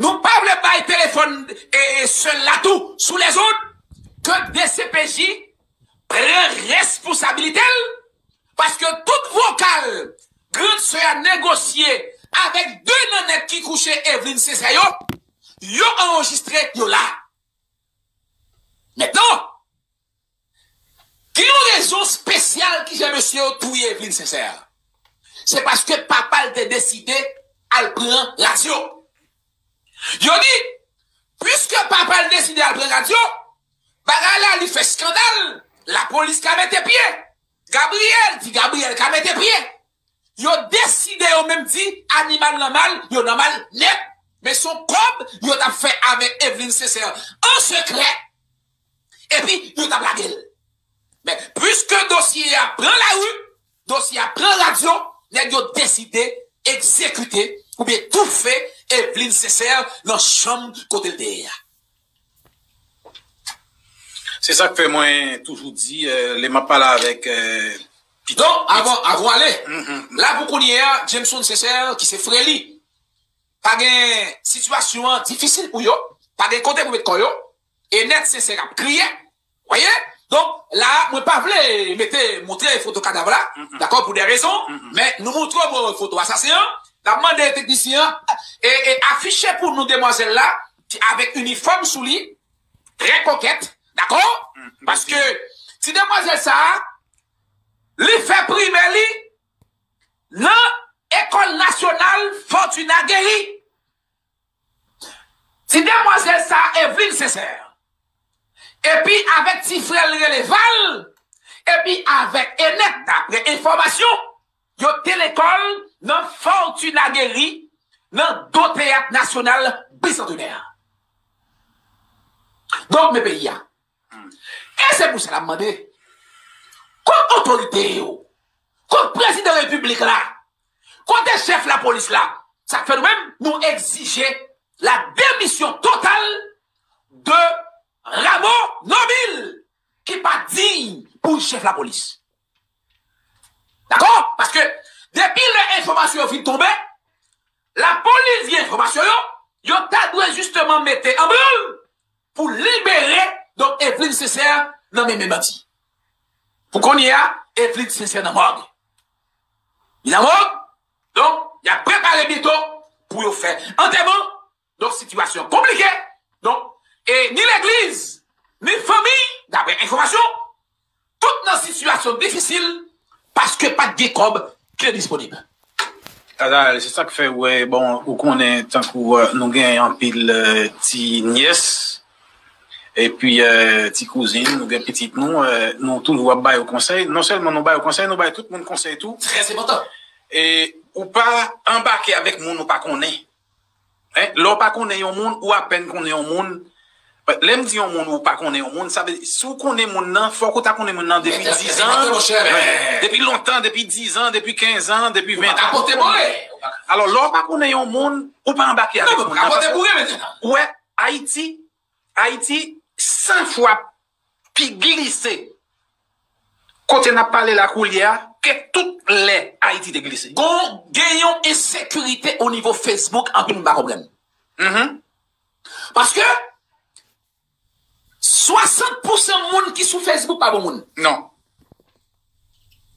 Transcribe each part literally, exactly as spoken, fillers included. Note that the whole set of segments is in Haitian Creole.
Nou pa vle bay telefòn e, e sè l la tou sou lèzòd, ke D C P J pran responsabilite l, paske tout vokal grann sè a negosye avèk de nan nèg ki kouche Evelyne Sincère yo, yo anrejistre, yo la. Mentnan, gen yon rezon espesyal ki fè mesye yo touye Evelyne Sincère. Se paske papa l te deside al pran radyo. Yo di, piske papa l deside al pran radyo, bagay la li fè eskandal, lapolis ka mete pye. Gabriel di Gabriel ka mete pye. Yo deside yo menm di animal nan mal, yo nan mal nèt. Men se yon kòb yo t ap fè avèk Evelyne Sincère an sekrè. Epi yo t ap lage l. Men, piske dosye a pran lari, dosye a pran radyo, nèg yo deside egzekite oubyen toufe Evelyne Sincère nan chanm kote l te ye a. Se sa k fè mwen toujou di, euh, lè m ap pale avèk euh, Donk, avan, avan w ale, la pou kounye a, Jameson Sincère, ki se frè li, pa gen sitiyasyon an difisil pou yo, pa gen kote pou met kò yo, Enèt Sincère ap kriye, w wè? Donk, la, mwen pa vle mete, montre foto kadav la, dakò, pou de rezon, men nou montre w foto asasen an, n ap mande teknisyen an, e, e afiche pou nou demwazèl la, ki avèk inifòm sou li, trè kokèt, dakò? Paske ti demwazèl sa a, li fè primè li nan Ecole Nationale Fortuna Guéry. Ti demwazèl sa a, Evelyne Sincère. Epi avèk ti frè l rele Val, epi avèk Enèt, daprè enfòmasyon, yo te lekòl nan Fortuna Guéry, nan do Teyat Nasyonal Bicentenaire. Donk, men peyi a. E se pou sa n ap mande, kot otorite yo? Kot prezidan repiblik la? Kote chèf lapolis la? Sa k fè nou menm, nou egzije la demisyon total de Rameau Normil, ki pa diy pou chèf lapolis. Dakò? Paske depi lè enfòmasyon yo fin tonbe, lapolis gen enfòmasyon yo, yo ta dwe jisteman mete an branl pou libere, donk, Evelyne Sincère nan men, men bandi. Pou kounye a, Evelyne Sincère nan mòg. Li nan mòg, donk, y ap prepare byento pou yo fè antèman. Donk, sitiyasyon konplike. Donk, e ni legliz, ni fanmi, daprè enfòmasyon, tout nan sitiyasyon difisil paske pa t gen kòb ki te disponib. Azarel, se sa k fè, wè, bon, ou konnen, tankou euh, nou gen anpil euh, ti nyès, epi euh, ti kouzin, nou gen pitit nou, euh, nou toujou ap ba yo konsèy. Non sèlman nou ba yo konsèy, nou bay tout moun konsèy tou. Trè enpòtan. E ou pa anbake avèk moun ou pa konnen. Hein? Lè w pa konnen yon moun, ou apèn konnen yon moun. Lè m di yon moun ou pa konnen yon moun, sa vle di, si w konnen moun nan, fòk ou ta konnen moun nan depi dizan, depi lontan, depi dizan, depi kenzan, depi ventan. Alò, lè w pa konnen yon moun, ou pa anbake avèk moun nan. Ou wè, Ayiti, Ayiti, san fwa pi glise kote n ap pale la koulye a ke tout lè Ayiti te glise. Gon, gen yon ensekirite o nivo Facebook, anpil moun pa konprann. Paske swasant pousan moun ki sou Facebook pa bon moun. Non.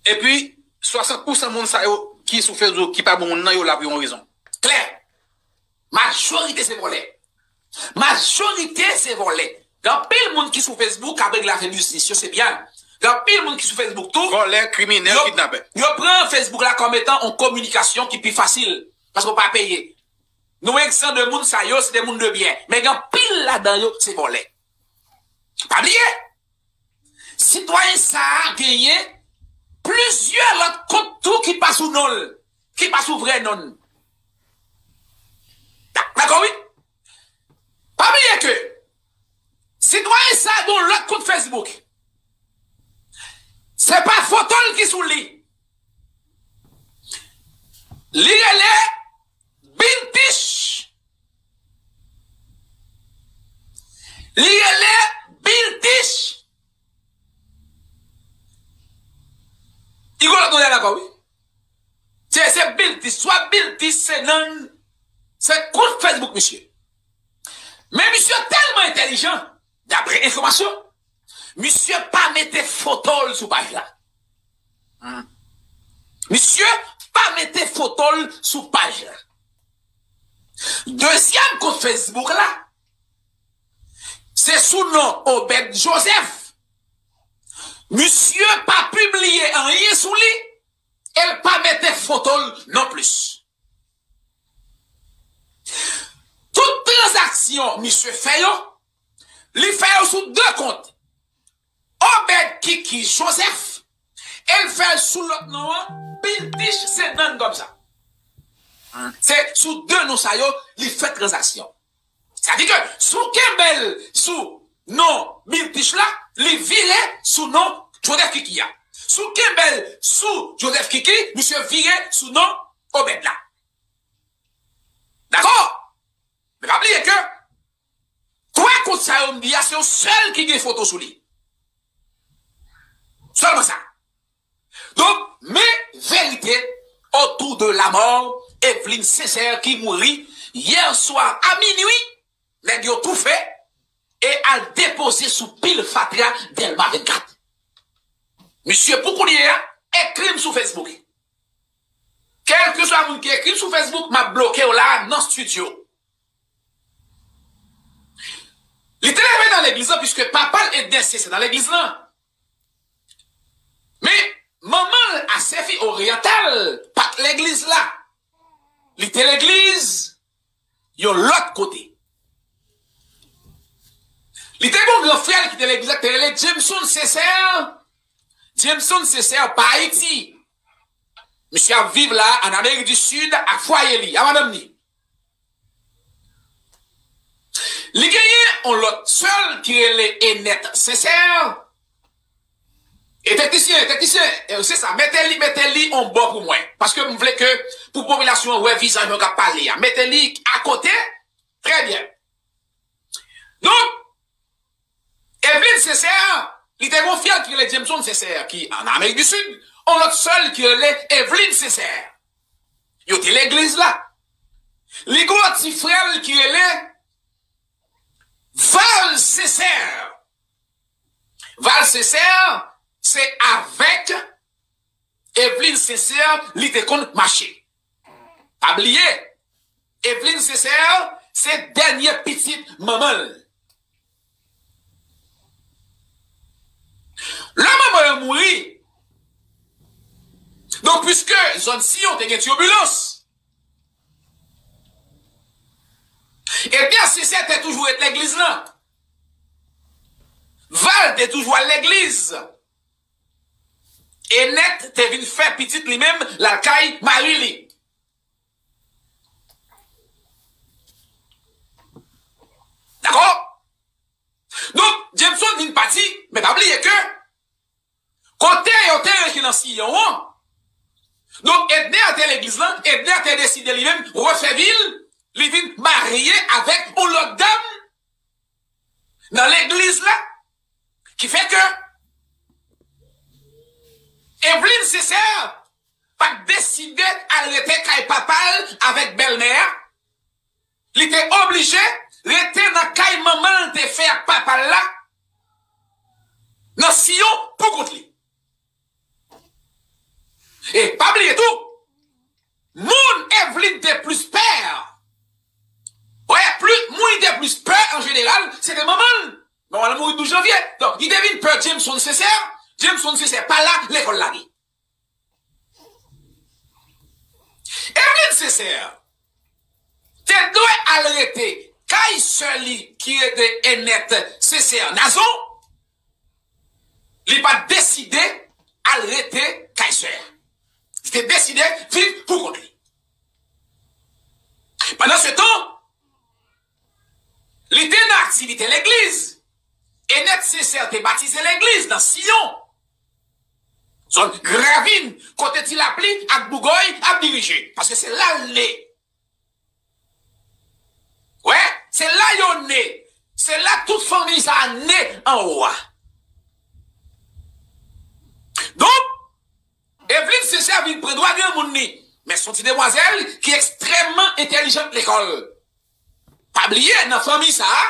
Epi, swasant pousan moun sa yo ki sou Facebook ki pa bon moun nan, yo la pou yon rezon. Klè. Majorite se vòlè. Majorite se vòlè. Gen anpil moun ki sou Facebook k ap regle afè biznis yo, se byen. Gen anpil moun ki sou Facebook tou. Vòlè, kriminèl, kidnapè. Yo pran Facebook la kòm etan yon kominikasyon ki pi fasil. Paske w pa peye. Nou egzan de moun sa yo, se de moun de byen. Men gen anpil ladan yo, se vòlè. Pa bliye, sitwayen sa a genyen plizyè lòt kont tou ki pa sou non l, ki pa sou vrè non l. Dakò, wi. Pa bliye ke sitwayen sa a gen yon lòt kont Facebook. Se pa foto l ki sou li. Li rele Biltich. Li rele Biltich. Igolo tonde la ankò, wi. Se, se Biltich. Swa Biltich, se nan, se kont Facebook, misye. Men misye tèlman entèlijan, daprè enfòmasyon, misye pa mete foto l sou paj la. Misye pa mete foto l sou paj la. Dezyèm kont Facebook la, se sou non Obed Joseph. Misye pa pibliye anyen sou li, e l pa mete foto l non plis. Tout tranzaksyon misye fè yo, li fè yo sou de kont. Obed Kiki Joseph, e l fè l sou lòt non an, Biltich se nann kòb sa. Se sou de non sa yo, li fè tranzaksyon. Sa di ke si w kenbe l sou non Biltich la, li vire sou non Joseph Kiki a. Si w kenbe l sou Joseph Kiki, misye vire sou non Obed la. Dakò? Men pa bliye ke twa kont sa yo m di a, se yon sèl ki gen foto sou li. Sèlman sa. Donk, men verite otou de lamò Evelyne Sincère ki mouri yè swa a minui, nèg yo toufe e al depoze sou pil fatra Dèlma vennkat. Misye, pou kounye a, ekri m sou Facebook. Kèlkeswa moun ki ekri m sou Facebook, m ap bloke w la nan estidyo. Li te leve nan legliz lan, piske papa l Edner Sincère nan legliz lan. Men, manman l, Asefi Oryantal, pa t legliz la. Li te legliz yon lòt kote. Li te gen yon gran frè l ki te legliz la, ki te rele Jameson Sincère. Jameson Sincère pa Ayiti. Misye ap viv la, an Amerik di Sid, ak fwaye li, a madanm li. Li genyen yon lòt sè l ki rele Enèt Sincère. E teknisyen, teknisyen, e, se sa, mete li, mete li on bò pou mwen. Paske m vle ke, pou popilasyon an wè vizaj mwen k ap pale a. Mete li akote, trè byen. Donk, Evelyne Sincère, li te gen yon frè l ki rele Jameson Sincère, ki an Amerik di Sid, yon lòt sè l ki rele Evelyne Sincère. Yo te legliz la. Li gen yon ti frè l ki rele Val Sincère. Val Sincère, se avèk Evelyne Sincère, li te konn mache. Pa bliye, Evelyne Sincère, se dènye pitit manman l. Lè manman yo mouri, donk, piske zòn Siyon te gen tibilans, Edner Sincère te toujou ret legliz lan. Val te toujou al legliz. Enèt te vin fè pitit li menm lakay mari li. Dakò? Donk, Jameson vin pati, men pa bliye ke kote yo te rete nan Siyon an, donk, Edner te legliz lan, Edner te deside li menm refè vi l, li vin marye avèk yon lòt dam nan legliz la, ki fè ke Evelyne Sincère pa t deside al rete kay papa l avèk bèlmè a. Li te oblije rete nan kay manman l te fè ak papa l la, nan Siyon, pou kont li. E pa bliye tou, moun Evelyne te plis pè, wè, plis, moun li te plis pè an jeneral, se te manman l. Manman l mouri douz janvye. Donk, li te vin pè Jameson Sincère. Jameson Sincère pa la, lekòl lage. Evelyne Sincère te dwe al rete kay sè li ki rele Enèt Sincère Nazon. Li pa t deside al rete kay sè a. Li te deside viv pou kont li. Pandan se tan, li te nan aktivite legliz. Enèt Sincère te batize legliz nan Siyon, zòn Gravin, kote Ti Lapli ak Bougòy ap dirije. Paske se la l ne. Wè, se la yo ne. Se la tout fanmi sa a ne anwo a. Donk, Evelyne Sincère vin pran dwa granmoun li. Men se yon ti demwazèl ki ekstrèmman entèlijant lekòl. Pa bliye, nan fanmi sa a,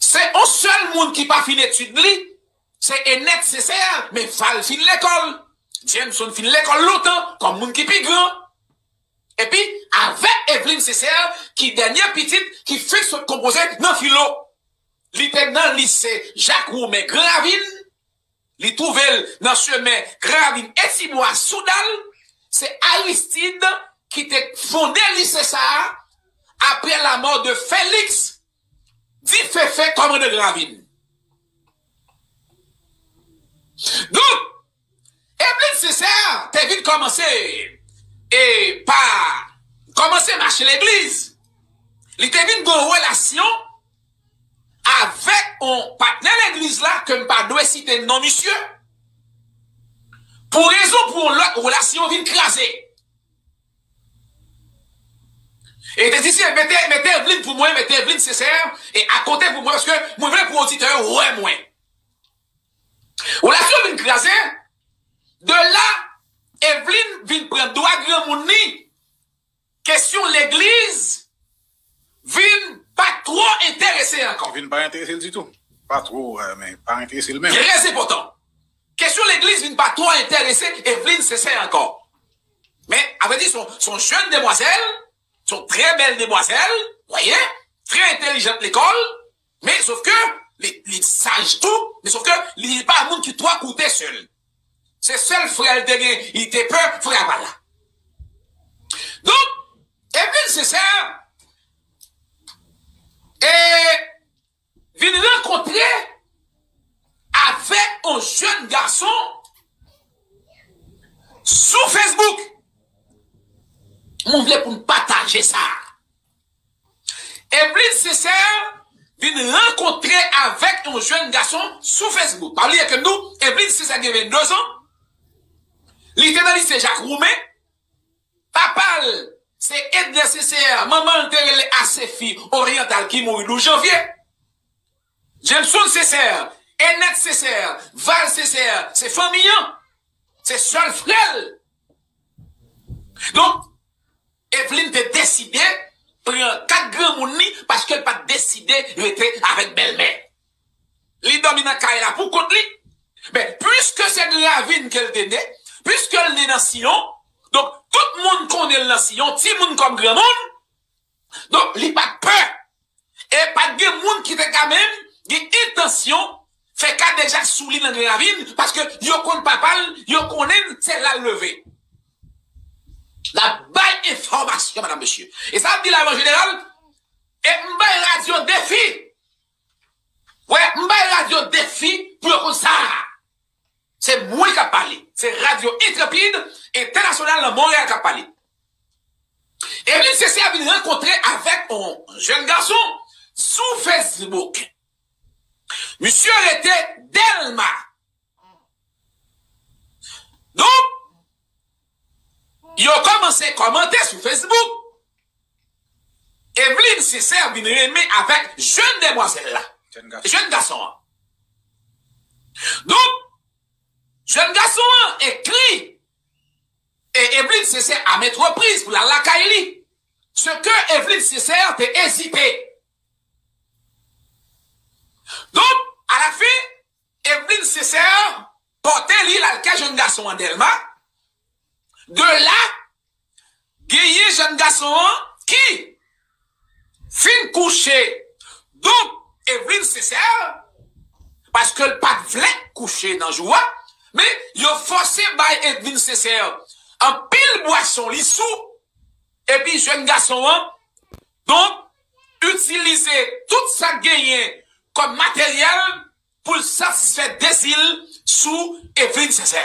se yon sèl moun ki pa fin etid li, se Enèt Sesè, men Val fin lekòl, Jameson fin lekòl lontan, kòm moun ki pi gran. Epi, avèk Eveline Sesè, ki dènye pitit, ki fenk sot konpoze nan filo. Li te nan lise Jak Woumen Gran Ravin, li twouve l nan chemen Gran Ravin e Tibwa Soudal. Se Aristide ki te fonde lise sa a, apre lamò de Félix Diféfé, kòmandan Gran Ravin. Donk, Eveline Sesè te vin kòmanse e pa kòmanse mache legliz. Li te vin gen yon relasyon avèk yon patnè legliz la ke m pa dwe site non misye. Pou rezon, pou yon lòt, relasyon vin kraze. E te di, "Sye, mete, mete Eveline pou mwen, mete Eveline Sesè, e akote pou mwen, paske mwen vle pou oditè yo wè mwen." Relasyon vin kraze. De la, Eveline vin pran dwa granmoun li. Kesyon legliz vin pa twò enterese ankò. Vin pa enterese l ditou. Pa twò, eh, men pa enterese l menm. Trè enpòtan. Kesyon legliz vin pa twò enterese Eveline Sesè ankò. Men, avrèdi, se yon, se yon jèn demwazèl, se yon trè bèl demwazèl, w wè, trè entèlijant lekòl, men sòf ke li, li saj tou, men sòf ke li pa moun ki twò koute sè l. Se sèl frè l te gen, li te pè frè pa l la. Donk, Eveline Sesè, e vin rankontre avèk yon jèn gason sou Facebook. Mwen vle pou n pataje sa. Eveline Sesè vin rankontre avèk yon jèn gason sou Facebook. Pa bliye ke nou, Eveline Sesè gen vennde zan. Li te nan lise Jak Woumen. Papa l, se Edner Sesè, manman l te rele Asefi Oryantal ki mouri douz janvye. Jameson Sesè, Enèt Sesè, Val Sesè, se fanmi an. Se sèl frè l. Donk, Eveline te deside pran kat granmoun li paske l pa t deside rete avèk bèlmè. Li dòmi nan kay la pou kont li. Men, piske se Gran Ravin ke l te ne, piske l ne nan Siyon, donk, tout moun konnen l nan Siyon, timoun kòm granmoun, donk, li pa t pè. E pa t gen moun ki te ka menm gen entansyon fè kadejak sou li nan Gran Ravin, paske yo konn papa l, yo konnen l, se la l leve. N ap bay enfòmasyon, madam, mesye. E sa ap di la, an jeneral, e m bay radyo defi. Wè, m bay radyo defi pou yo konn sa. Se mwen k ap pale. Se Radyo Entrepid Entènasyonal nan Monreyal k ap pale. Eveline Sesè vin rankontre avèk yon jèn gason sou Facebook. Misye rete Dèlma. Donk, yo kòmanse kòmante sou Facebook. Eveline Sesè vin renmen avèk jèn demwazèl la. Jèn gason. Jèn gason an. Donk, jèn gason an ekri e Eveline Sesè a mèt repriz pou l al lakay li. Se ke Eveline Sesè te ezite. Donk, alafen, Eveline Sesè pòte li l al kay jèn gason an Dèlma. De la, genyen jèn gason an ki fin kouche. Donk, Eveline Sesè, paske l pa t vle kouche nan jou a, men yo fòse bay Eveline Sesè anpil bwason li sou, epi jèn gason an, donk, itilize tout sa k genyen kòm materyèl pou l satisfè dezi l sou Eveline Sesè.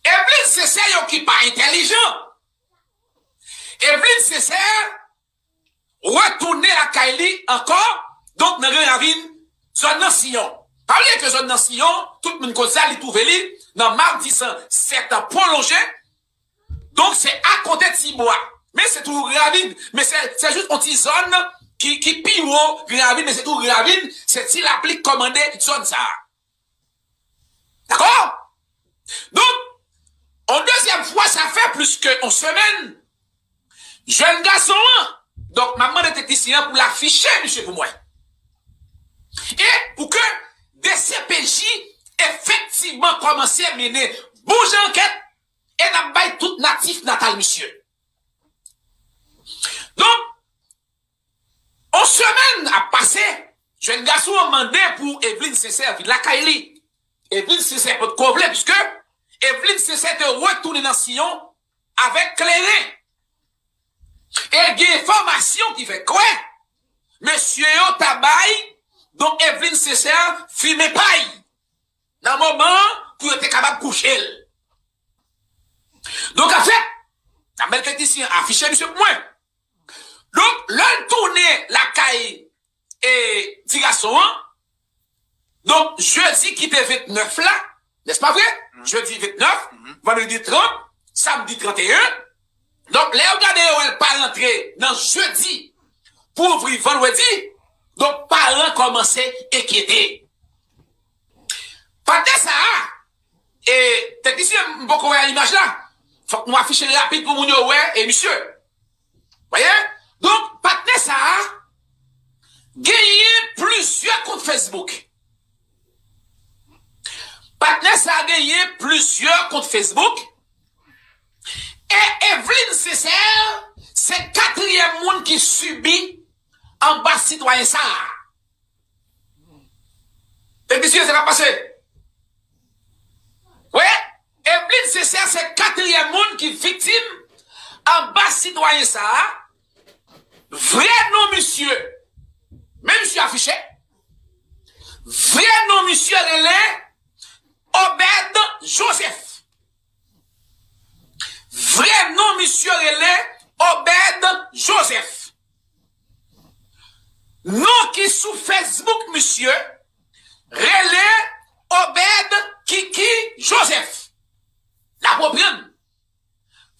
Eveline Sesè yo ki pa entèlijan. Eveline Sesè retounen lakay li ankò, donk nan Gran Ravin, zòn nan Siyon. Pa bliye ke zòn nan Siyon, tout moun konn sa, li twouve li nan Matisan sèt an pwolonje, donk, se akote Tibwa. Men se toujou Gran Ravin. Men se, se jis yon ti zòn ki, ki pi wo Gran Ravin, men se toujou Gran Ravin. Se Ti Lapli k kòmande zòn sa a. Dakò? Donk, yon dezyèm fwa, sa fè plis ke yon semèn, jèn gason an. Donk, m ap mande teknisyen an pou l afiche misye pou mwen. E pou ke D C P J efektivman kòmanse mennen bon jan ankèt e n ap bay tout natif natal misye. Donk, yon semèn ap pase, jèn gason an mande pou Eveline Sincère vin lakay li. Eveline Sincère potko vle, piske Eveline Sincère te retounen nan Siyon avèk kleren. E gen enfòmasyon ki fè kwè mesye yo ta bay Don Eveline Sincère fimen pay nan moman an pou yo te kapab kouche l. Donk, anfèt, n ap mande teknisyen an afiche misye pou mwen. Donk, lè l tounen lakay e ti gason an, donk, jedi ki te ventnèf la, nèspa vre? Jedi ventnèf, vandredi trant, samdi tranteyen. Donk, lè yo gade yo wè l pa rantre nan jedi pou ouvri vandredi, donk, paran kòmanse enkyete. Patnè sa a, e teknisyen, m poko wè imaj la. Fòk nou afiche l rapid pou moun yo wè, e misye. Voyez? Donk, patnè sa a genyen plizyè kont Facebook. Patnè sa a genyen plizyè kont Facebook. E Eveline Sincère, se katriyèm moun ki sibi anba sitwayen sa a. Teknisyen, sa k ap pase? Wi, Eveline Sincère se katriyèm moun ki viktim anba sitwayen sa a. Vrè non misye, men misye afiche. Vrè non misye rele Obed Joseph. Vrè non misye rele Obed Joseph. Non ki sou Facebook misye rele Obed Kiki Joseph. N ap reprann.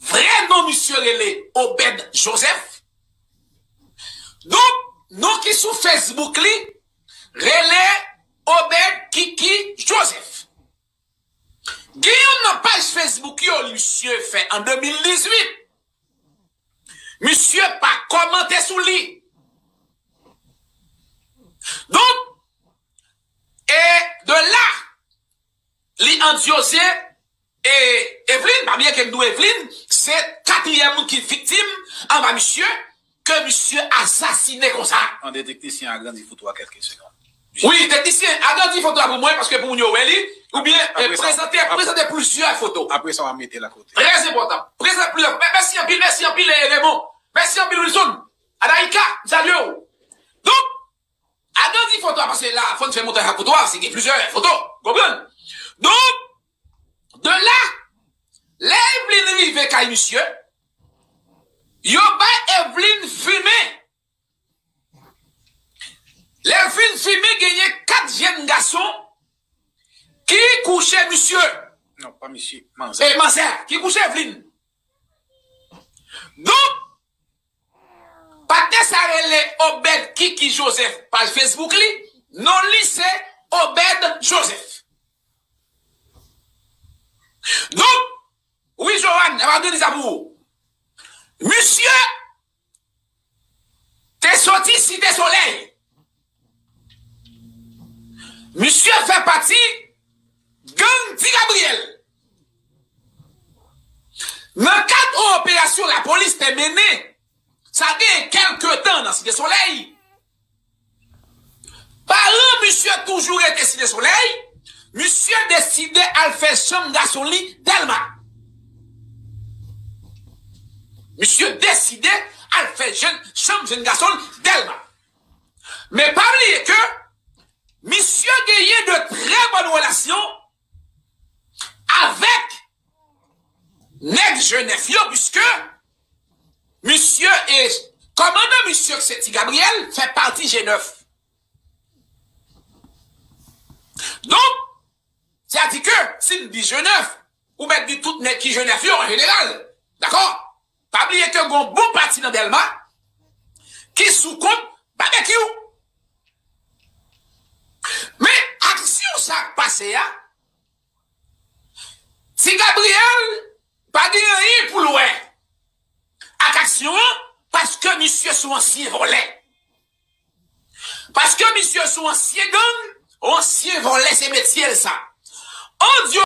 Vrè non misye rele Obed Joseph. Donk, non ki sou Facebook li rele Obed Kiki Joseph. Gen youn nan paj Facebook yo, li misye fè an de mil dizuit. Misye pa kòmante sou li. Donk, e de la, li andyoze, e Eveline, pa bliye ke m di w Eveline, se katriyèm moun ki viktim anba misye, ke misye asasinen konsa. Tande teknisyen agrandi foto a kèlke segonn. Wi, teknisyen, agrandi foto a pou mwen, paske pou moun yo wè li, oubyen, eh, prezante, prezante plizyè foto. Apre sa, w a mete l akote. Trè enpòtan. Prezante plizyè. Mè-, mèsi anpil, mèsi anpil, eh, Raymond. Mèsi anpil, Wilson. Anaïka, m salye w. Donk, agrandi foto a, paske la, fò n fè montaj ak foto a, se gen plizyè foto. Konprann? Donk, de la, lè Eveline rive kay misye, yo bay Eveline fimen. Lè Eveline fimen, genyen kat jèn gason ki kouche misye. Non, pa misye, manzè. E manzè, ki kouche Eveline. Donk, patnè sa rele Obed Kiki Joseph, paj Facebook li, non li se Obed Joseph. Donk, wi, Joanne, n ap agrandi sa pou ou. Misye te soti Site Solèy. Misye fè pati gang Ti Gabriyèl. Nan kad yon operasyon lapolis te mennen, sa gen kèlke tan nan Site Solèy, paran misye toujou rete Site Solèy, misye deside al fè chanm gason li Dèlma. Misye deside al fè jèn, chanm jèn gason l Dèlma. Men pa bliye ke misye genyen de trè bòn relasyon avèk nèg G nèf yo, piske misye e kòmandan misye, ki se Ti Gabriyèl, fè pati G nèf. Donk, sètadi ke si n di G nèf, ou mèt di tout nèg ki G nèf yo an jeneral. Dakò? Pa bliye ke gon bon pati nan Dèlma ki sou kont Babekyou. Men aksyon sa k pase a, Ti Gabriyèl pa gen anyen pou l wè ak aksyon an, se yon ansyen vòlè. Paske misye se yon ansyen gang, yon ansyen vòlè, se metye l sa. Odyo